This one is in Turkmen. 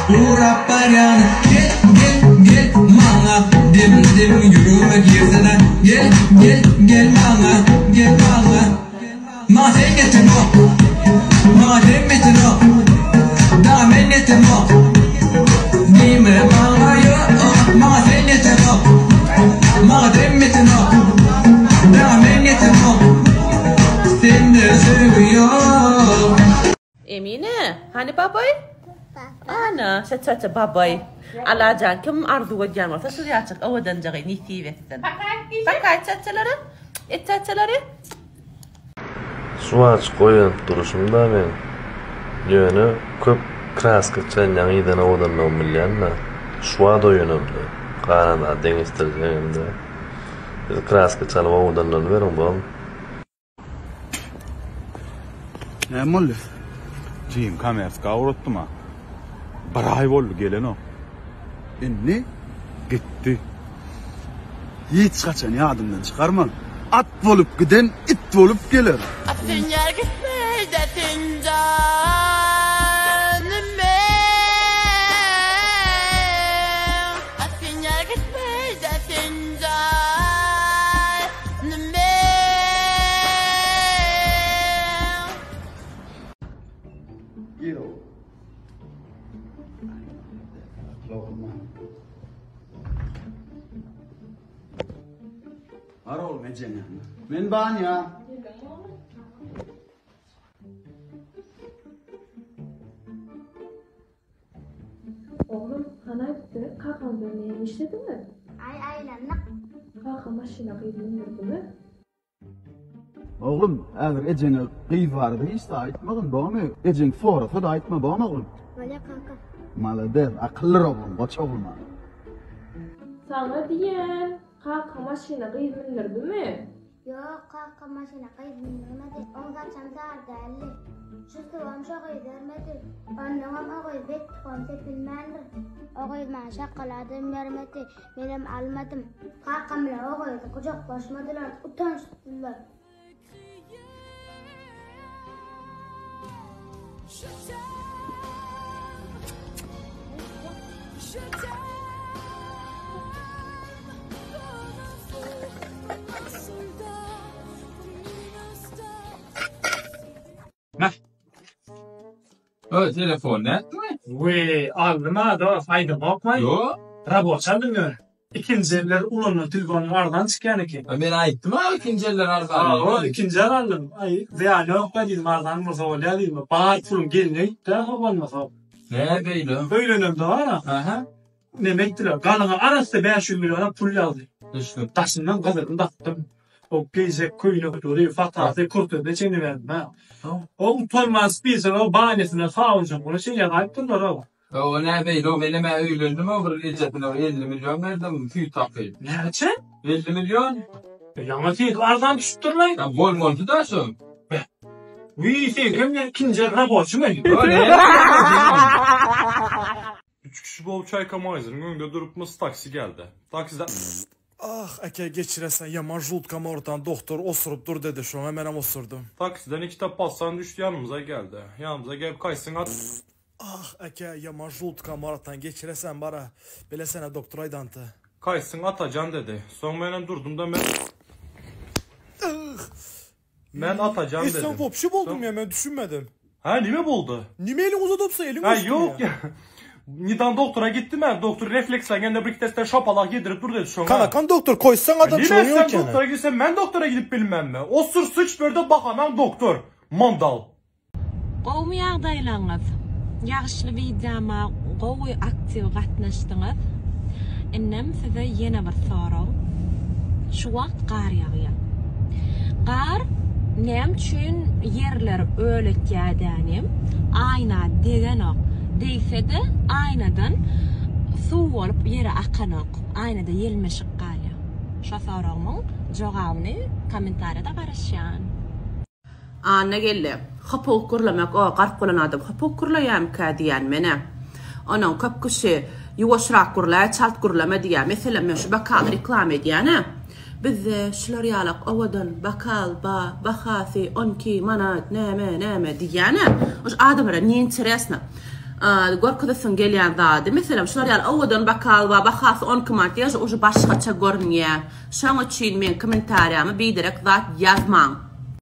Gurap barýan Gel gel gel maňa Dem dem ýüregime girsene Gel gel gel maňa Gel maňa Maňa sen ýeteňok Maňa dem ýetenok Daga men ýetemok Diýme maňa ýok Maňa sen ýeteňok Maňa dem ýetenok Daga men ýetemok Sende söýgi ýok. Emine, hany babaý? Ana, şeçaça babaý. Allajan kim arzuw edýän bolsa şul ýaçak owadanjagy nesip etsin. Paka çaçalara. Et çaçalary. Şu açyk oýanyp duruşymda men. Ýöne köp kraska çalýan yzdan owadanlygymy bilýän-de. Şu wagt oýanamda. Galan zady deňeşdirjegem-de. Siz kraska çalyp owadanlanyberiň bom. Näme boldy? Jigim kommerska ugratdym-a. Bir aý boldy gelenok. Indi gitdi. Hiç haçan ýadymdan çykarma. At bolup giden it bolup geler. Atyn ýar gitmez atyn janym men. Atyn ýar gitmez atyn janym men. Gir oglum. Bar oglum ejeň ýanyna. Men banýa. Oglum, hany aýtdy, kakaň bilen näme işlediňiz? Aý aýlandyk. Kaka maşyna gyz mündürdimi? Oglum, häzir ejeňe gyz barada hiç zat aýtmagyn, bormy? Ejeň sorasa-da aýtma, bormy oglum? Bolýa kaka. Malades, akyllyr oglum, goç oglum. Saňa diýýän, kaka maşyna gyz mündürdimi? Ýok, kaka maşyna gyz mündürmedi. Oň saçam sary däldi. Şu suwam şo gyz bermedi. Onnoňam o gyz bettuham sepilmändir. O gyz maňa şokoladam bermedi. Menem almadym. Kakam bilen o gyzy gujaklaşmadylar, utanyşdylar. Meh. Ö, telefon nätdiňmi? Weý, aldym-a dos, aýdamokmy? Ýok. Raboçy aldym ýöne. Ikinji eller ulanylan telefonyň arzan çykýan eken. Men aýtdym-a ikinji eller arzan diýip. Hawa, ikinji el aldym. Aý, zyýany ýok-la diýdim, arzan bolsa bolýar diýdim. Bar pulum geline gitdi-ä, bolmasa. Nä beýle? Öýlenemde bar-a. Aha. Neme etdiler, galyňa arassa 500 milliona pul ýazdy. Düşdüm. Daşyndan gyzylyny dakdym. O geýjek köýnekleri, fatasy, kurtesine çenli berdim ha. O utanman spisok o banýasyna sabyn-şampuny çenli ýazaýypdyrlar-ow. O nä beýle-ow, menem-ä öýlendim-ow bir ejesine bir 50 million berdim süýt sakyp. Näçe? 50 million. Ýaňy seňki arzan düşüpdir-laý. Ýa bolmalydy-da şo. Beh. Wiý, seňkem ýa ikinji el raboçymy? O näme? Üç kişi bolup Çaýka magaziniň öňünde durupmyz, taksi geldi. Taksiden. Ah eke geçiresen ýaman žutkam ortan dogtor osuryp dur dedi şoňa menem osurdym. Taksiden ikide passan düşdi ýanymyza geldi. Ýanymyza gelip kaýsyň at. Ah eke ýaman žutkam ortan geçiresen bara bilesene doktor aýdanty. Kaýsyň Atajan dedi. Soň menem durdum da men. Men Atajan E sen dedim. wopşe bolduň ýa men düşünmedim. Hä nime boldy? Nime eliň uzadypsa eliň Hä ösdüm ýok ýa. ýa. Nidan doktora gitdim hä doktor reflekslenende bir iki şapalak ýedirip dur dedi şoňa. Kanakan doktor koýsaň adam Nime şoň sen ýok ýene. doktora gitsen men doktora gidip bilmemmi? Osur sıç berde bahanaň doktor. Mandal. Gowmy ýagdaýlaňyz? Ýagyşly wideoma gowy aktiw gatnaşdyňyz. Indem size ýene bir sorag. Şu wagt gar ýagýar. Gar näme üçin ýerleri öletýär dänim? Aýna degenok. Degse-de aýnadan suw bolup ýere akanok. Aýnada ýelmeşik galýar. Şo soragymyň jogabyny kommentariýada garaşýan. Anna geldi. Hopuk gürlemek o gark bolan adam hopuk gürleýämikä diýýän menä. Onuň köp kişi ýuwaşrak gürläý çalt gürleme diýýär. Meselem men şu bokaly reklama edýänä. Bizde şular ýalak owadan bokal ba bahasy onki manat näme näme diýýänä. Oş adamlara ne interesno. Görkezesiň gelýän zady, meselem, şular ýaly owadan bokal bar, bahasy 12 manat, ýa-da uje başgaça görünýär. Şoň üçin meň kommentariýama biderek zat ýazmaň.